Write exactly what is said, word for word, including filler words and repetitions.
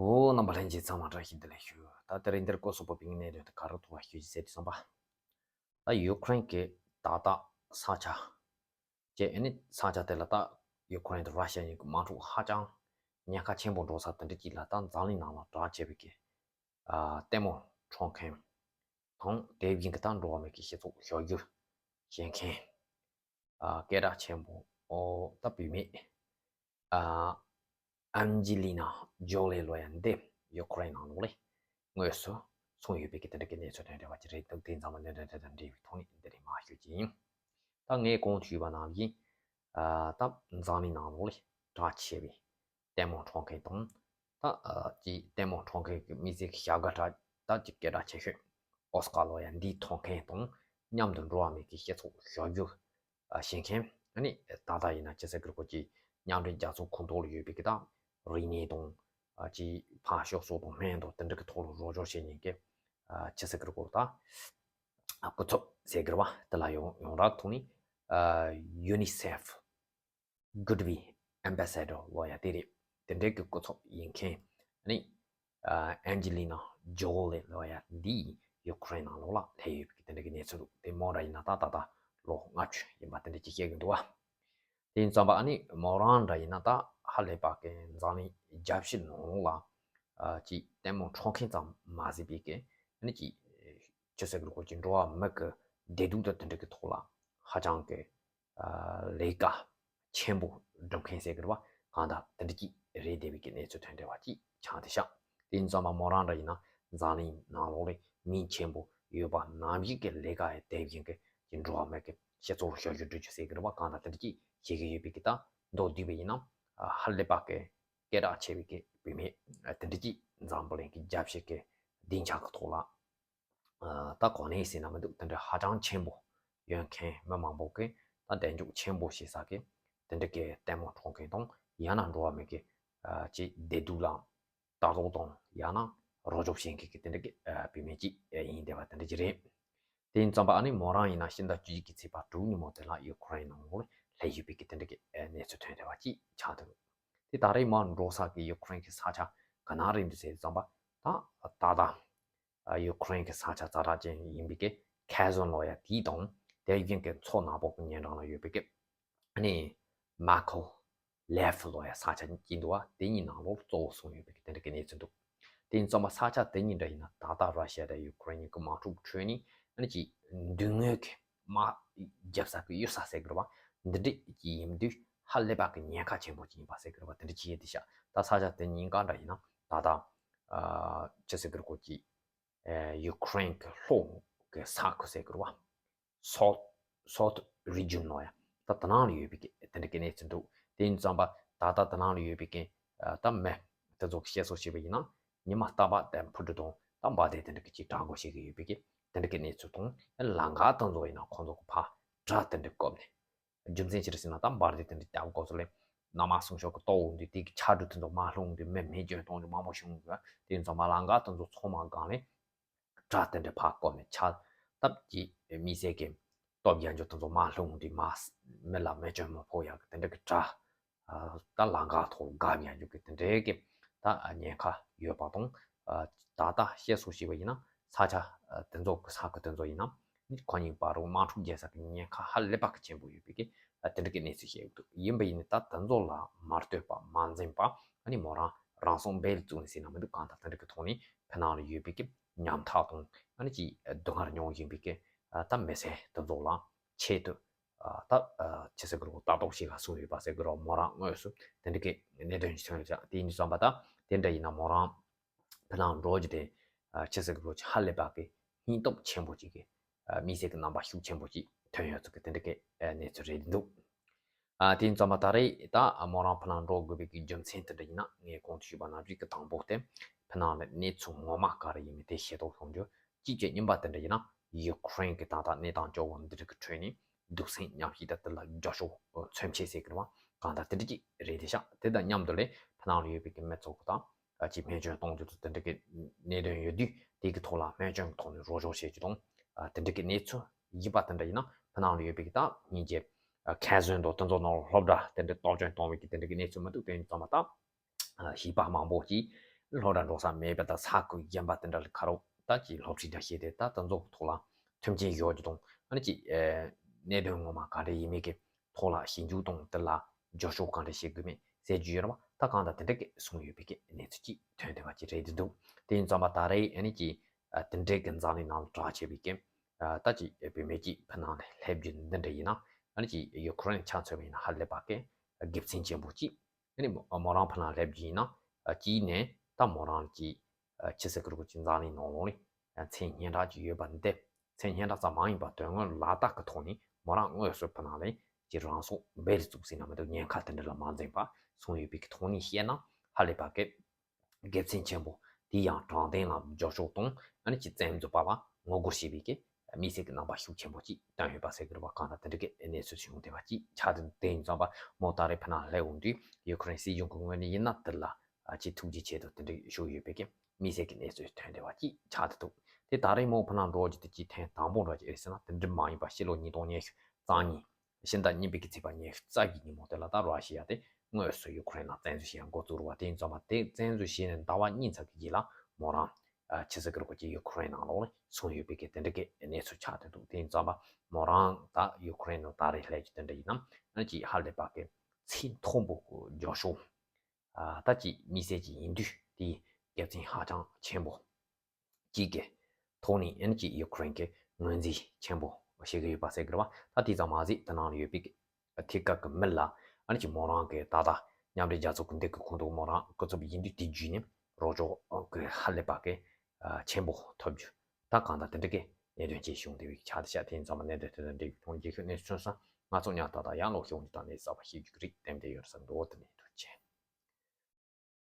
འོ། རྣམ་པ་ལྷན་རྒྱས་ཚང་མ་བཀྲ་ཤིས་བདེ་ལེགས་ཞུ། ད་དེ་རིང་འདིར་སྐོར་སོགས་པོ་པིང་གནས་དོན་དེ་ག་རུ་ཐུག་པ་ཞུ་ཞིག་ཟེར་དུས་ཙམ་པ། ད་ཡུ་ཁུ་རེན་གྱི་ད་ལྟ་ས་ཆ་བཅས་ཨ་ནི་ས་ཆ་དེ་ལ་ད་ཡུ་ཁུ་རེན་དང་ར་ཤི་ཡ་གཉིས་ཀྱི་དམག་འཁྲུག་ཧ་ཅང་ཉེན་ཁ་ཆེན་པོ་འགྲོ་ས་དེ་འདྲ་ཅིག་ལ་ད་འཛམ་གླིང་ནང་ལ་གྲགས་ཆེ་བའི་གི་ཨ་ལྟད་མོ་འཁྲབ་མཁན་དང་དེ་བཞིན་གྱི་ད་འགྲོ་བ་མི་གི་སྤྱི་ཚོགས་ཞབས་ཞུ་བྱེད་མཁན་ཨ་སྐད་གྲགས་ཆེན་པོ་ཨོ་ད་བུད་མེད་ཨ་ཨན་ཇི་ལི་ན་ཇོ་ལི་ལོ་ཡ་འདི་ཡུ་ཁུ་རེན་ནང་ལོགས་ལ་དངོས་སུ་སོང་ཡོད་པའི་གི་དེ་འདྲ་གི་གནས་ཚུལ་དོན་འབྲེལ་བ་ཅིག་རེད་འདུག་དེ་ཚང་མ་གནད་དོན་དེ་དང་འབྲེལ་བའི་ཐོག་ནས་འདི་རིང་མར་ཞུ་གི་ཡིན། ད་ངས་གོང་དུ་ཞུས་པ་ནང་བཞིན་ཨ་ད་འཛམ་གླིང་ནང་ལོགས་ལ་གྲགས་ཆེ་བའི་ལྟད་མོ་འཁྲབ་མཁན་དང་། ད་ཨ་ཅིག་ལྟད་མོ་འཁྲབ་མཁན་གྱི་མི་ཚེ་གི་བྱ་དགའ་གྲགས་ད་ཅིག་སྐད་གྲགས་ཆེ་ཤོས་ཨོ་སི་ཀར་ལོ་ཡ་འདི་ཐོབ་མཁན་དང་མཉམ་དུ་འགྲོ་བ་མི་གི་སྤྱི་ཚོགས་ཞབས་ཞུ་ཨ་བྱེད་མཁན། ཨ་ནི་ད་ལྟ་ཡིན་ན་སྤྱི་ཚོགས་ཀྱི་སྐོར་གྱི་མཉམ་འབྲེལ་རྒྱལ་ཚོགས་ཁོངས་གཏོགས་ལ་ཡོད་པའི་གི་ད་རིག་གནས་དང་ཨ་ཅིག་ཕར་ཕྱོགས་སོགས་དང་སྨན་དང་དེ་འདྲ་གི་ཐོག་ལ་རོགས་སྐྱོར་བྱེད་མཁན་གྱི་ཨ་སྤྱི་ཚོགས་ཀྱི་སྐོར་ད་ཨ་སྐུ་ཚབ་ཟེར་གི་རེད་བ། དེ་ལ་ཡོང་ཡོངས་གྲགས་ཐོག་ནས་ཨ་ཡུ་ནི་སེ་ཕི། Good Will Ambassador ལོ་ཡ་དེ་རེད། དེ་འདྲའི་གི་སྐུ་ཚབ་ཡིན་མཁན་ནི་ཨ་ཨན་ཇི་ལི་ན་ཇོ་ལི་ལོ་ཡ་འདི་ཡུ་ཁུ་རེན་ནང་ལོགས་ལ་སླེབས་ཡོད་པའི་དེ་འདྲའི་གི་གནས་ཚུལ་འདུག་དེ་མོ་འདྲ་ཡིན་ན་ད་ད་ལྟ་ལོ་ལྔ་བཅུ་ཡིན་པ་དེ་འདྲ་ཅིག་བཤད་གི་འདུག་བ། དེ་ཡིན་ཙམ་པ་ཨ་ནི་མོ་རང་འདྲ་ཡིན་ན་ད་ཧ་ལས་པ་གི་འཛམ་གླིང་རྒྱལ་སྤྱི་ནང་ལོགས་ལ་ཨ་ཅིག་ལྟད་མོ་འཁྲབ་མཁན་ཙམ་མ་ཟད་པའི་གི་ཨ་ནི་ཅིག་སྤྱི་ཚོགས་ཀྱི་སྐོར་གྱི་འགྲོ་བ་མི་གི་བདེ་སྡུག་དང་དེ་འདྲ་གི་ཐོག་ལ་ཧ་ཅང་གི་ཨ་ལས་ཀ་ཆེན་པོ་སྒྲུབ་མཁན་ཟེར་གི་རེད་བ། གང་ལྟར་དེ་འདྲ་ཅིག་རེད་བསྡད་པའི་གི་གནས་ཚུལ་ཐོན་བསྡད་པ་ཅིག་ཆགས་བསྡད་ཤག་དེ་ཡིན་ཙམ་པ་མོ་རང་འདྲ་ཡིན་ན་འཛམ་གླིང་ནང་ལོགས་ལ་མིང་ཆེན་པོ་ཡོད་པ་ནམ་ཞིག་གི་ལས་ཀ་ཡི་དེ་བཞིན་གི་ཅིག་འགྲོ་བ་མི་གི་སྤྱི་ཚོགས་ལ་ཞབས་ཞུ་སྒྲུབ་རྒྱུ་ཟེར་གི་རེད་བ། གང་ལྟར་དེ་འདྲ་ཅིག་བྱེད་གི་ཡོད་པའི་གི་ད་མདོར་བསྡུས་པ་ཡིན་ན་ཧ་ལས་པ་གི་སྐད་གྲགས་ཆེ་བའི་གི་བུད་མེད་དེ་འདྲ་ཅིག་འཛམ་བུ་གླིང་གི་རྒྱལ་སྤྱི་གི་སྡིངས་ཆ་གི་ཐོག་ལ་ཨ་ད་གོ་གནས་ཟེར་ན་མི་འདུག་དེ་འདྲ་ཧ་ཅང་ཆེན་པོ་ཡོད་མཁན་མི་མང་པོ་གིས་ད་གདེང་འཇོག་ཆེན་པོ་བྱེད་ས་གི་དེ་འདྲ་གི་ལྟད་མོ་འཁྲབ་མཁན་དང་ཡང་ན་འགྲོ་བ་མི་གི་ཨ་ཅིག་བདེ་སྡུག་ལ་ལྟ་རྟོག་དང་ཡང་ན་རོགས་སྐྱོར་བྱེད་མཁན་གི་དེ་འདྲ་གི་ཨ་བུད་མེད་ཅིག་ཡིན་བསྡད་པ་དེ་འདྲ་ཅིག་རེད། དེ་ཡིན་ཙམ་པ་ཨ་ནི་མོ་རང་ཡིན་ན་ཕྱི་ཟླ་བཅུ་གཅིག་གི་ཚེས་པ་དྲུག་ཉིན་མོ་དེ་ལ་ཡུ་ཁུ་རེན་ནང་ལོགས་ལ་སླེབས་ཡོད་པའི་གི་དེ་འདྲ་གི་ཨ་གནས་ཚུལ་ཐོན་བསྡད་པ་ཅིག་ཆགས་འདུག་དེ་ད་རེས་མར་འགྲོ་ས་གི་ཡུ་ཁུ་རེན་གི་ས་ཆ་ག་ན་རེད་འདུག་ཟེར་ཙམ་པ་ད་ད་ལྟ་ཨ་ཡུ་ཁུ་རེན་གི་ས་ཆ་ཛ་དྲག་ཅན་ཡིན་པའི་གི་ཁེར་སོན་ལོ་ཡ་དེ་དང་དེ་བཞིན་གི་མཚོ་ནག་པོ་གི་ཉེ་འགྲམ་ལ་ཡོད་པའི་གི་ཨ་ནི་མ་ཁོ་ལེ་ཕི་ལོ་ཡ་ས་ཆ་གཅིག་འདུག་བ། དེ་གཉིས་ནང་ལོགས་གཙོ་བོ་བཟུང་ཡོད་པའི་གི་དེ་འདྲ་གི་གནས་ཚུལ་འདུག་དེ་ཡིན་ཙམ་པ་ས་ཆ་དེ་གཉིས་འདྲ་ཡིན་ན་ད་ལྟ་ར་ཤི་ཡ་དང་ཡུ་ཁུ་རེན་གཉིས་ཀྱི་དམག་འཁྲུག་ཁྲོད་ནས་ཨ་ནི་ཅིག་མདུན་ངོས་ཀྱི་དམག་རྒྱབ་ས་གི་གཡུལ་ས་ཟེར་གི་རེད་བ། འདི་འདྲ་ཅིག་ཡིན་དུས་ཧ་ལས་པ་གི་ཉེན་ཁ་ཆེན་པོ་ཅིག་ཡིན་པ་ཟེར་གི་རེད་བ། དེ་འདྲ་ཅིག་ཡིན་དུས་ཤག་ད་ས་ཆ་དེ་གཉིས་ཀ་འདྲ་ཡིན་ན་ད་ལྟ་ཨ་ཅི་ཟེར་གི་རེད་གོ་ཅིག་ཨེ་ཡུ་ཁུ་རེན་གྱི་ལྷོ་གི་ས་ཁུལ་ཟེར་གི་རེད་བ། South South Region ནང་ཡ་ད་དེ་ནང་ལ་ཡོད་པའི་གི་དེ་འདྲ་གི་གནས་ཚུལ་འདུག་དེ་ཡིན་ཙམ་པ་ད་ལྟ་དེ་ནང་ལ་ཡོད་པའི་གི་ཨ་ད་མི་དེ་ཚོ་གི་བཤད་སྲོལ་བྱས་པ་ཡིན་ན་ཉི་མ་རྟག་པར་དེ་འཕུར་གྲུ་དང་ད་འབར་མདེལ་དེ་འདྲ་གི་ཅིག་གྲགས་འགོ་བྱེད་གི་ཡོད་པའི་གི་དེ་འདྲ་གི་གནས་ཚུལ་དང་ལམ་ཁ་དེ་ཚོ་ཡིན་ན་ཁོང་ཚོ་གི་ཕར་དྲ་དེ་འདྲ་བཀོད་ནས། རྒྱུ་མཚན་ཅི་རེད་ཟེར་ན་ད་འབར་མདེལ་དེ་འདྲ་བརྒྱབ་སྐབས་སུ་ལས་ན་མ་སུང་ཤོག་གི་ལྟོ་འོང་དུས་དེ་གི་ཆར་གྲུ་དེ་ཚོ་མར་ལྷུང་དུས་མི་མེ་སྐྱོན་གཏོང་རྒྱུ་མང་པོ་བྱུང་གི། དེ་ཡིན་ཙང་མ་ལམ་ཁ་དེ་ཚོ་ཚང་མ་སྒང་ལས་དྲ་དེ་འདྲ་ཕར་བཀོད་ནས་ཆར་སྟབས་ཀྱིས་མི་ཟས་ཀྱི་སྟོབས་རྒྱག་རྒྱུ་དེ་ཚོ་མར་ལྷུང་དུས་མ་མི་ལ་མེ་སྐྱོན་མི་ཕོག་ཡག་གི་དེ་འདྲ་གི་དྲ་ད་ལམ་ཁ་ཐོག་བརྒལ་ཡག་རྒྱུ་གི་དེ་འདྲའི་གི་ད་ཉེན་ཁ་ཡོད་པ་དང་། ད་ལྟ་བཤད་སྲོལ་བྱས་པ་ཡིན་ན་ས་ཆ་དེ་ཚོ་གི་ས་ཁུལ་དེ་ཚོ་ཡིན་ན་ཁོ་གཉིས་བར་དུ་དམག་འཁྲུག་རྒྱག་ས་གི་ཉེན་ཁ་ཧ་ལས་པ་གི་ཆེན་པོ་ཡོད་པའི་གི་དེ་འདྲ་གི་གནས་ཚུལ་བཤད་ཡོད་འདུག་ཡིན་པ་ཡིན་ན་ད་དེ་ཚོ་ལ་མ་ལྟོས་པ་མ་འཛེམས་པ་ཨ་ནི་མོ་རང་རང་སྲུང་སྦེལ་བཙུགས་ནས་ཟེར་ན་མི་འདུག་གང་ལྟར་དེ་འདྲ་གི་ཐོག་ནས་ཕྱི་ནང་ལ་ཡོད་པའི་གི་ཉམ་ཐག་དང་ཨ་ནི་ཅིག་སྡུག་བསྔལ་མྱོང་བཞིན་པའི་གི་ད་མི་སེར་དེ་ཚོ་ལ་ཆེད་དུ། ད་ཆེ་སེ་གི་རུ་ལྟ་རྟོག་ཞིག་ག་སོང་ཡོད་པ་ཟེར་གི་རུ་མོ་རང་དངོས་སུ་དེ་འདྲ་གི་གནད་དོན་ཞིག་ཐོན་ཡོད་ཅག་དེ་ཡིན་དུས་ཙམ་པ་ད་དེ་འདྲ་ཡིན་ན་མོ་རང་ཕི་ནང་འགྲོ་རྒྱུ་དེ་ཆེ་སེ་གི་རུ་ཧ་ལས་པ་གི་སྙིང་སྟོབས་ཆེན་པོ་ཅིག་གི་མི་ཚེ་གི་རྣམ་པ་ཤུགས་ཆེན་པོ་ཅིག་ཐོན་ཡོད་ཚུལ་གི་དེ་འདྲ་གི་གནས་ཚུལ་རེད་འདུག་དེ་ཡིན་ཙམ་པ་ད་རེས་ད་མོ་རང་ཕི་ནང་འགྲོ་དགོས་པའི་གི་རྒྱུ་མཚན་དེ་འདྲ་ཡིན་ན་ངས་གོང་དུ་ཞུས་པ་ནང་བཞིན་གི་དང་པོ་དེ་ཕི་ནང་ལ་གནས་ཚུལ་ངོ་མ་ག་རེ་ཡིན་མིན་དེ་ཤེས་རྟོགས་ཡོང་རྒྱུ། གཅིག་བྱས་གཉིས་པ་དེ་འདྲ་ཡིན་ན་ཡུ་ཁུ་རེན་གྱི་ད་ལྟ་གནས་སྟངས་སྐྱོ་བོ་འདི་རིགས་ཀྱི་ཁྲོད་ནས་སྡུག་སྲན་མཉམ་བཤད་དང་དེ་ལ་རྒྱབ་ཕྱོགས་མཚོན་བྱེད་ཟེར་གི་རེད་བ། གང་ལྟར་དེ་འདྲ་ཅིག་རེད་དེ་ཤག་དེ་དང་མཉམ་དུ་ལས་ཕི་ནང་ལ་ཡོད་པའི་གི་མི་ཚོ་གི་དང་ཅིག་སྨན་བཅོས་གཏོང་རྒྱུ་དང་དེ་འདྲ་གི་གནད་དོན་ཡོད་དུས་དེ་གི་ཐོག་ལ་སྨན་བཅོས་ཀྱི་ཐོག་ནས་རོགས་སྐྱོར་བྱེད་རྒྱུ་དང་དེ་འདྲ་གི་གནས་ཚུལ་ཡིན་པ་དེ་འདྲ་ཡིན་ན་ཕི་ནང་ལ་ཡོད་པའི་གི་ད་སྙིང་རྗེ་ཁ་ཟོན་དང་དེ་ཚོ་ནང་སློབ་གྲྭ་དེ་འདྲ་གཏོར་སྐྱོན་གཏོང་བའི་གི་དེ་འདྲ་གི་གནས་ཚུལ་མི་འདུག་དེ་ཡིན་ཙང་མ་ད། ཞིག་པ་མང་པོ་ཅིག་ སློབ་གྲྭ་འགྲོ་ས་མེད་པ་དང་ས་ཁུལ་གཞན་པ་དེ་འདྲ་ལ་ཁ་རོག་ད་ཅིག་སློབ་ཁྲིད་འདྲ་བྱས་ཏེ་ད་དེ་ཚོ་གི་ཐོག་ལ་མཐུན་རྐྱེན་ཡོད་རྒྱུ་དང་ཨ་ནི་ཅིག་གནད་དོན་ངོ་མ་ག་འདྲ་ཡིན་མིན་གྱི་ཐོག་ལ་ཞིབ་འཇུག་དང་དེ་ལ་རྒྱབ་སྐྱོར་གང་འདྲ་བྱེད་དགོས་མིན་གསལ་རྒྱུ་ཡོད་རེད་བ། ད་གང་ལྟར་དེ་འདྲ་གི་གསུངས་ཡོད་པའི་གི་གནས་ཚུལ་ཅིག་ཐོན་བསྡད་པ་ཅིག་རེད་འདུག་དེ་ཡིན་ཙང་པ་ད་རེས་ཨ་ནི་ཅིག་དེ་འདྲའི་གི་འཛམ་གླིང་ནང་ལ་གྲགས་ཆེ་བའི་གི་ད་ཅིག་བུད་མེད་ཅིག་ཕུ་ནང་ནས་སླེབས་རྒྱུ་འདི་འདྲ་ཡིན་ན་ཨ་ནི་ཅིག་ཡུ་ཁུ་རེན་ཆ་མཚོན་པ་ཡིན་ན་ཧ་ལས་པ་གི་དགེ་མཚན་ཆེན་པོ་ཅིག་ཨ་ནི་མོ་རང་ཕུ་ནང་སླེབས་རྒྱུ་ཡིན་ན་གཅིག་ནས་ད་མོ་རང་གི་ཆི་ཟེར་གི་རེད་གོ་ཅིག་འཛམ་གླིང་ནང་ལོགས་ནས་མཚན་སྙན་གྲགས་ཅིག་ཡོད་པ་འདི་མཚན་སྙན་གྲགས་ཙམ་མ་ཡིན་པ་དོན་དངོས་ལག་བསྟར་གི་ཐོག་ནས་མོ་རང་དངོས་སུ་ཕུ་ནང་ལ་ཅིག་རང་སྲོག་སྦས་ལ་བཙུགས་ཟིན་ན་མི་འདུག་ཉེན་ཁ་དེ་འདྲ་ལ་མ་འཛེམས་པ་གསུངས་ཡོད་པའི་གི་ཐོག་ནས་བཤད་ན་ཧ་ལས་པ་གི་དགེ་མཚན་ཆེན་པོ་དེ་ཡང་དྲང་བདེན་ལ་རྒྱབ་སྐྱོར་དང་ཨ་ནི་ཅིག་བཙན་འཛུལ་པ་ལ་ངོ་རྒོལ་བྱེད་པའི་གི་དམིགས་བསལ་གྱི་རྣམ་པ་ཤུགས་ཆེན་པོ་ཅིག་བསྟན་ཡོད་པ་ཟེར་གི་རེད་བ། གང་ལྟར་དེ་འདྲ་གི་གནས་ཚུལ་བྱུང་བསྡད་པ་ཅིག་ཆགས་འདུག་དེ་ཡིན་ཙང་པ་མོ་ད་རེས་ཕུ་ནང་སླེབས་འོང་དུས་ཡུ་ཁུ་རེན་སྲིད་གཞུང་གི་ངོས་ནས་ཡིན་ན་དེ་ལ་ཨ་ཅིག་ཐུགས་རྗེ་ཆེ་དང་དེ་འདྲ་ཞུ་ཡོད་པའི་གི་དམིགས་བསལ་གྱི་གནས་ཚུལ་ཐོན་བསྡད་པ་ཅིག་ཆགས་བསྡད་འདུག་དེ་ད་རེས་མོ་ཕུ་ནང་འགྲོ་རྒྱུ་དེ་ཅིག་ཐེངས་དང་པོ་འདྲ་ཅིག་རེད་ཟེར་ན་དེ་འདྲ་མ་ཡིན་པ་ཕྱི་ལོ་ཉིས་སྟོང་ཉི་ཤུ་རྩ་གཉིས་ཕྱི་ཟླ་གཉིས་པའི་གི་ཚེས་པ་ཉི་ཤུ་རྩ་བཞི་ཉིན་མོ་དེ་ལ་ད་ར་ཤི་ཡ་དེ་དངོས་སུ་ཡུ་ཁུ་རེན་ནང་བཙན་འཛུལ་བྱེད་ཡ་འགོ་བཙུགས་རེད་བ། དེ་ཡིན་ཙང་མ་དེ་བཙན་འཛུལ་བྱས་ནས་ཟླ་བ་གཉིས་ཙམ་གྱི་རྗེས་ལ་མོ་རང་ཨ་ཆི་ཟེར་གི་རེད་གོ་ཅིག་ཡུ་ཁུ་རེན་ནང་ལོགས་ལ་སོང་ཡོད་པའི་གི་དེ་འདྲ་གི་གནས་ཚུལ་ཆགས་བསྡད་འདུག་དེ་ཡིན་ཙང་མ་མོ་རང་ད་ཡུ་ཁུ་རེན་ནང་ད་རེས་སླེབས་རྒྱུ་དེ་འདྲ་ཡིན་ན་ཨ་ཅིག་ཧ་ལས་པ་གི་ཚད་མཐོན་པོ་གི་རྒྱབ་སྐྱོར་ཨ་ད་ཅིག་དམིགས་བསལ་ཅིག་ཡིན་དུས་དེ་དགེ་མཚན་ཧ་ཅང་ཆེན་པོ་གཅིག་གི་ཐོག་ནས་ཨ་ནི་ཅིག་ཡུ་ཁུ་རེན་གྱི་ངོས་འཛིན་ཆེན་པོ་བྱེད་ཀྱི་ཡོད་པ་ཟེར་གི་རེད་བ། ད་དེ་ཙམ་མ་ཟད་དེ་ནང་ལ་ཡོད་པའི་ཐད་ཀར་གྱི་མི་ལ་ཨ་ནི་ཅིག་མོ་རང་གི་ད་ལྟ་མཉམ་འབྲེལ་རྒྱལ་ཚོགས་ཀྱི་འདི་གི་ཁོངས་གཏོགས་མོ་རང་སྐུ་ཚབ་ཡིན་དུས་དེ་བརྒྱུད་ནས་རོགས་སྐྱོར་གྱི་ཧ་ལས་པ་གི་ཆེན་པོ་ཐོབ་རྒྱུ་ད་གང་ལྟར་དེ་འདྲ་གི་གནད་དོན་ཅིག་བྱུང་བསྡད་པའི་ཆ་དེ་ཤ་དེ་ཡིན་ཙང་མ་གནད་དོན་དེ་དང་འབྲེལ་བའི་ཐོག་རྒྱལ་ཁབ་གནས་ཚུལ་སོང་ཙང་ང་ཚོ་ཉག་ཏག་ཏག་ཡར་ལོག་ཤོག་འདི་དང་གནས་གསར་པ་ཤེས་རྒྱུ་གི་རེད། དེ་འདྲ་ཡོད་ས་འགྲོ་དེ་ནས།